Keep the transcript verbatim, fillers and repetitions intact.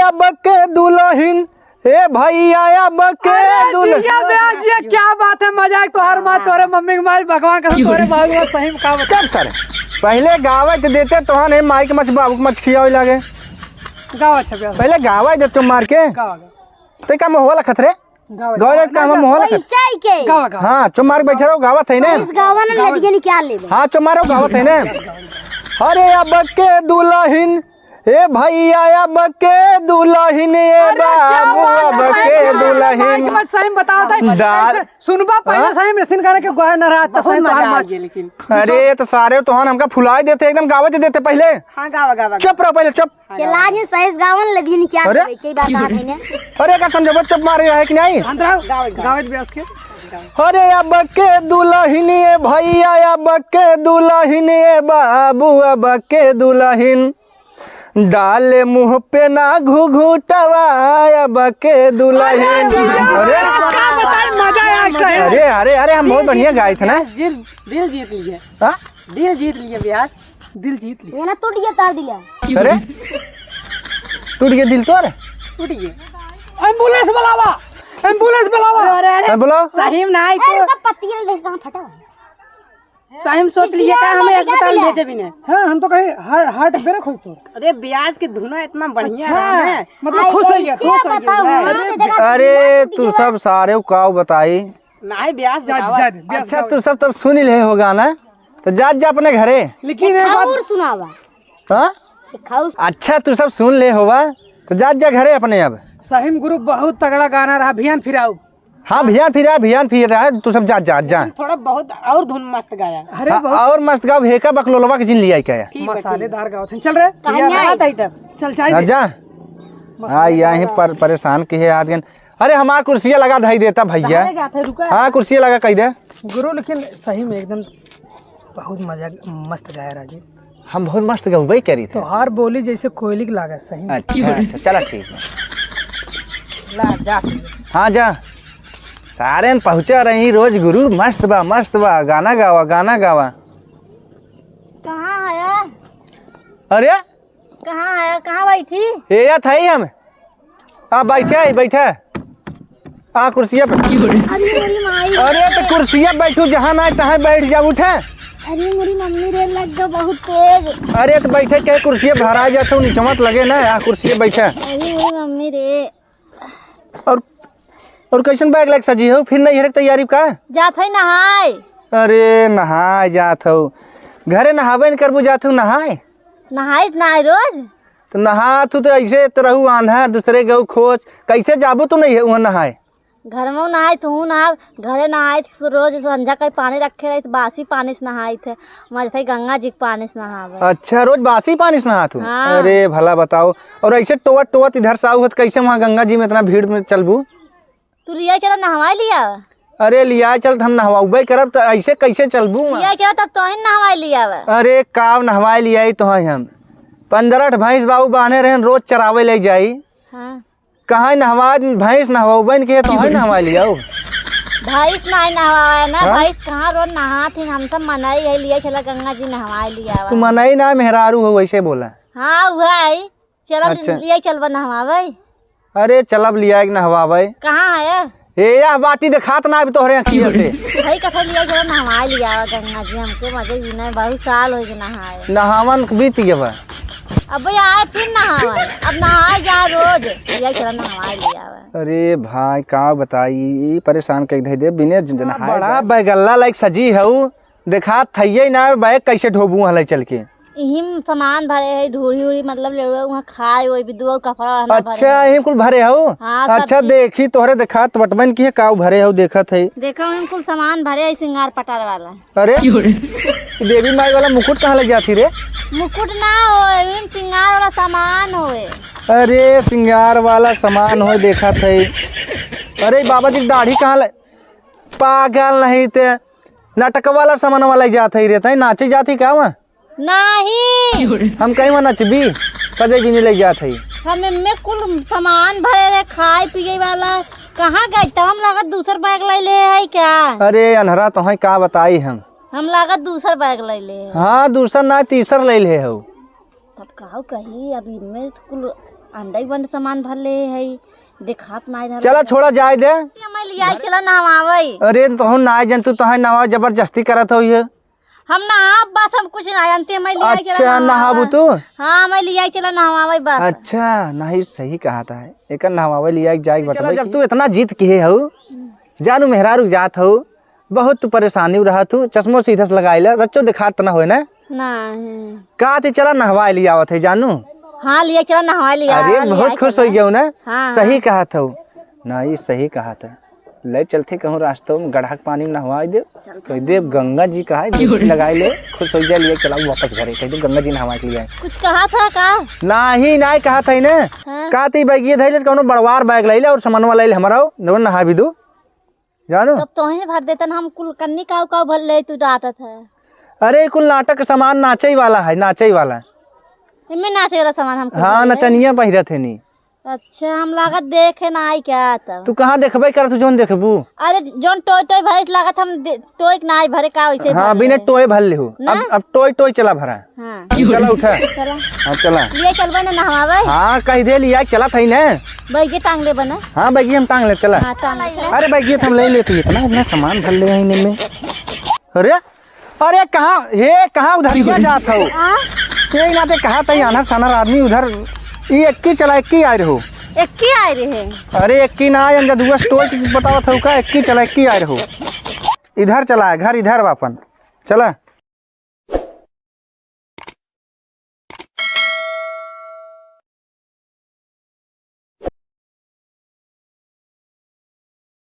अब के दुलहिन, ए भइया, अब के अरे दुल- जिया बे, जिया, क्या बात है, मजा आए। तोहर माँ, तोहरे मम्मी के माँ, भगवान कसम, तोहरे बाबू के माँ, सही में का बता। चुप सारे, पहिले गावे त देते, तोहन हे माई के मछ, बाबू के मछ खियावे लागे। गावा अच्छा बे। पहिले गावे दे, चुप मार के। गावा, गावा। ते का मोहवा लखत रे? गावा, गौरव गावा, का हम मोहर लखत। पैसा ही के? गावा, गावा। हाँ, चुप मार के बैठे रहो, गावत है ना। इस गावा ना गावा। लड़िए नहीं क्या लेबे? हाँ, चुप मारो, गावत है ना। अरे अब के दुलहिन, ए भइया, अब के दुलहिन, ए अरे क्या बाबू, बात है, अब के सही में दुलहिन। माइक में सही में बताओ, सही में। डाल। ऐसे सुनबा पहले हाँ? सही में, सिन गाने के गाए ना रहा, तो बहुत सही में मजा आ हाल गया लेकिन। अरे तो सारे तोहन हमका फुलाए देते, एकदम गावे दे देते पहिले। हाँ, गावा, गावा, गावा। चुप रहो पहिले, चुप। चिल्ला जी, सही से गावन लगी नहीं क्या अरे? करे? कई बात आ गई ने। अरे, का समझबो, चुप मारे रहे कि नहीं? अंदर आओ। गावे, गावे। गावे ब्यास के। अरे, अब के दुलहिन ए भइया, अब के दुलहिन ए बाबू, अब के दुलहिन। डाले मुँह पे ना घुघुटवा, अब के दुलहिन। अरे, अरे, का बताई, मजा आ गया। अरे, अरे, अरे, हम बहुत बढ़िया गाए थे ना। दिल, दिल जीत लिए। हाँ? दिल जीत लिए ब्यास। दिल जीत लिए। ये ना टूट गया तार दिला। अरे? टूट गया दिल तोर? टूट गया। एम्बुलेंस बुलावा, एम्बुलेंस बुलावा। अरे, अरे, अरे। अरे, बुलाओ। सही में ना आई ए, तो। रुका, पत्ती देख कहाँ फटा है। सही में सोच लिए का हमें अस्पताल में भेजे भी नहीं। हाँ, हम तो कहे हार्ट, हार्ट ब्रेक होई तो। अरे, ब्यास के धुना इतना बढ़िया अच्छा, रहा है। मतलब आई खुश हो गया, कैसे खुश हो गया। बताओ, अरे, हाँ, अरे, तू सब सारे काव बताई। नहीं, ब्यास जा, बतावा। जा, ब्यास अच्छा, गावा। तू सब तब सुन ही ले होगा ना, तो जा, जा अपने घरे। लेकिन एक एक बात और सुनावा। हाँ? एक खाऊ। अच्छा, तू सब सुन ले होवा, तो जा, जा घरे अपने अब। सही में गुरु बहुत तगड़ा गाना रहा, भियान फिराऊ। हाँ, भियान फिरा, भियान फिरा, तू सब जा, जा, जा। थोड़ा बहुत और धुन मस्त गाया। अरे हाँ, बहुत। और मस्त गाओ, हेका बकलोलवा के जिन लिया क्या है? ठीक बा, ठीक। मसालेदार गावत हैं। चल रे। कहाँ भैया, जाए? बात आई तब। चल, चल। हाँ, जा। मसालेदार हाँ, यहीं गावत पर हैं। परेशान के है आदमी। अरे, हमार कुर्सिया लगा धई देता भैया। कहाँ ले जात है, रुका। हाँ, कुर्सिया लगा कही दे। गुरु, लेकिन सही में एकदम बहुत मजा, मस्त गाया राजू। हम बहुत मस्त गउबे करी थे। तोहार बोली जैसे कोयली के लागे सही में। अच्छा, अच्छा, चला ठीक है। ला, जा। हाँ, जा। सारे न पहुँचा रही रोज गुरु, मस्त बा, मस्त बा, गाना गावा, गाना गावा। कहाँ है? अरे? कहाँ है? कहाँ बैठी? ए, या था ही हम। आ, बैठे, बैठे। आ, कुर्सिया पे। अरे, मेरी माई। अरे, तो कुर्सिया बैठू, जहाँ ना तहाँ बैठ जा, उठे। अरे, मेरी मम्मी रे, लग गो बहुत तेज। अरे, तो बैठे के कुर्सिया भरा जा, तो नीचे मत लगे ना, आ, कुर्सिया बैठे। अरे, मेरी मम्मी रे। और, और कैसन बैग लैके सजी हो? फिर नैहर के तैयारी का? जात है नहाए। अरे, नहाए जात हो। घरे नहाबे न करबू, जात हो नहाए? नहाइत ना है रोज। तो नहात हूँ तो ऐसे तो रहू आन्हा, दूसरे गऊ खोज, कैसे जाबू तू नहीं है वहाँ नहाए? घर में नहाई, तू नहा, घरे नहाई, तो रोज संझा का पानी रखे रही, तो बासी पानी से नहाई थे, वहाँ जैसे गंगा जी के पानी से नहावे। अच्छा, रोज बासी पानी से नहात हूँ? हाँ। अरे भला बताओ, और ऐसे टोवत टोवत इधर से आऊ हो, तो कैसे वहाँ गंगा जी में इतना भीड़ में चलबू? तू लिया चला नहवाई लिया। अरे लिया चल, हम नहवाउबे करब, तो ऐसे कैसे चलबू वहाँ? लिया चला तब तोहिन नहवाई लिया। अरे काव नहवाई लिया तो है हम, पंद्रह ठे भैंस बाऊ बांधे रहन, रोज चरावे ले जाई। हाँ। कहाँ नहवा, भैंस नहवाउबे न के, तो है नहवाई लिया। भैंस नहीं नहवावे ना, हाँ? भैंस कहाँ रोज नहात ही, हम सब मनई है, लिया चला गंगा जी नहवाई लिया। तू मनई ना, मेहरारू हो, वैसे बोला। हाँ, वह है। चला अच्छा। लिया चलबा नहवावे। अरे चलब लिया एक नहवावे। कहाँ है? ए, यह बाटी देखात ना अभी तोहरे अखियों से। भाई कथा लिया चला नहवाए लिया गंगा जी, हमको मजे जीना है, बहुत साल हो गए नहाए। नहावन बीत गया बा। अब आए फिर नहावन, अब नहाए जा रोज, लिया चला नहवाए लिया। अरे भाई का बताई, ई परेशान कइ धइ दे बिने ज-, नहाए बड़ा जाए। बैगल्ला लाइक सजी हऊ, देखात थइये ना बैग कैसे ढोबू हले चल के। इहिम सामान भरे है, ढोरी उरी मतलब ले लो, वहाँ खाए, वही भी दो कपड़ा रहना भरे अच्छा, है। इहिम कुल भरे हो? हाँ, सब अच्छा, चीज। देखी तोहरे देखात बटमन की है, काऊ भरे हो, देखत है। देखो, इहिम कुल सामान भरे है, सिंगार पटार वाला। अरे, देवी माई वाला मुकुट कहाँ ले जाती रे? मुकुट ना हो, इहिम सिंगार वाला सामान होए। अरे, सिंगार वाला सामान होए, देखत है। अरे, बाबा जी की दाढ़ी कहाँ ले? पागल नहीं ते, नाटक वाला सामान वाला जात है रे, तै नाचे जाती का वहाँ? नहीं। हम कहीं वहाँ नचबी, सजे भी नहीं ले जात है। हम एमे कुल सामान भरे रहे, खाए पिए वाला। कहाँ गई? तब हम लागत दूसर बैग ले ले है क्या? अरे अनहरा, तोहे का बताई हम। हम लागत दूसर बैग ले ले है। हाँ, दूसर ना, तीसर ले ले हो। तब काऊ कही, अब इनमें तो कुल अंडा ही बंड सामान भर ले है, देखात ना इधर। चला, छोड़ा, जाए दे। मैं लिया, चला नहवावे। अरे, तोहू ना जन, तू तोहे नहवा जबरदस्ती करत हो ये। हम नहाब बस, हम कुछ ना जानते, मैं लिया, चला अच्छा, नहावे। नहाबू तू? हाँ, मैं लिया, चला नहवावे बस। अच्छा, नहीं, सही कहा था, एकर नहवावे लिया जाए चला, बटवे जब की। तू इतना जिद किहे हऊ, जानू मेहरारू जात हऊ, बहुत तू परेशानी रहत हऊ, चश्मो सीधा से लगाई ले, बच्चों देखात ना होए ना। नहीं। का ती चला नहवाए लियावत है जानू। हाँ, लिया चला नहवाए लिया, अरे, लिया बहुत खुश चला। हो गया ना। हाँ, सही हाँ। कहा था। नहीं, सही कहा था। ले चलते कहूँ रास्तों में गढ़ा के पानी में नहवाए दे। चलते कह दे गंगा जी कहा है, डुबकी लगाए ले, खुश हो जाए, लिए चला वापस घरे। कह दे गंगा जी नहवा के लिए आए। कुछ कहा था का? नहीं, नहीं कहा था ही ना। हाँ। का ती बैगिए धैले, कौनो बड़वार बैग ले ले और सामान वाला ले हमारा हो, जवन नहा भी दो। जानू? तब तोहे भर देतन, हम कुल कन्नी काऊ काऊ भर ले, तू डांटत है। अरे, कुल नाटक के सामान नाचे वाला है, नाचे वाला। एमे नाचे वाला सामान हम कुल हाँ, भर ले। नचनिया पहिरत है नी। अच्छा, हम लागत देखे ना आई क्या तब? तू कहाँ देखबे कर, तू जौन देखबू? अरे, जौन टोय टोय भैंस लागत, हम दे-, टोय के ना आई भरे का वैसे हाँ, भर बिना ले। टोय भर ले हो। ना? अब, अब टोय टोय चला भरा। हाँ। चला उठा। चला। हाँ, चला। लिए चलबे ना नहवावे? हाँ, कह दे लिया, चला था ही ना। बैगे टांग ले बना। हाँ, बैगे हम टांग ले, चला। हाँ, टांग ले, चला। अरे, बैगे हम ले लेते, इतना, इतना सामान भर ले हैं इनमें। अरे, अरे, कहाँ, हे, कहाँ उधर क्या जात हो? हाँ? ये ना ते कहा था, ये आनर सानर आदमी उधर, ये एक्की चला, एक्की आए रहो। एक्की आए रहे। अरे, एक्की ना आए, अंदर दुआ स्टोर की बतावत हो का, एक्की चला, एक्की आए रहो। इधर चला, घर इधर बापन। चला।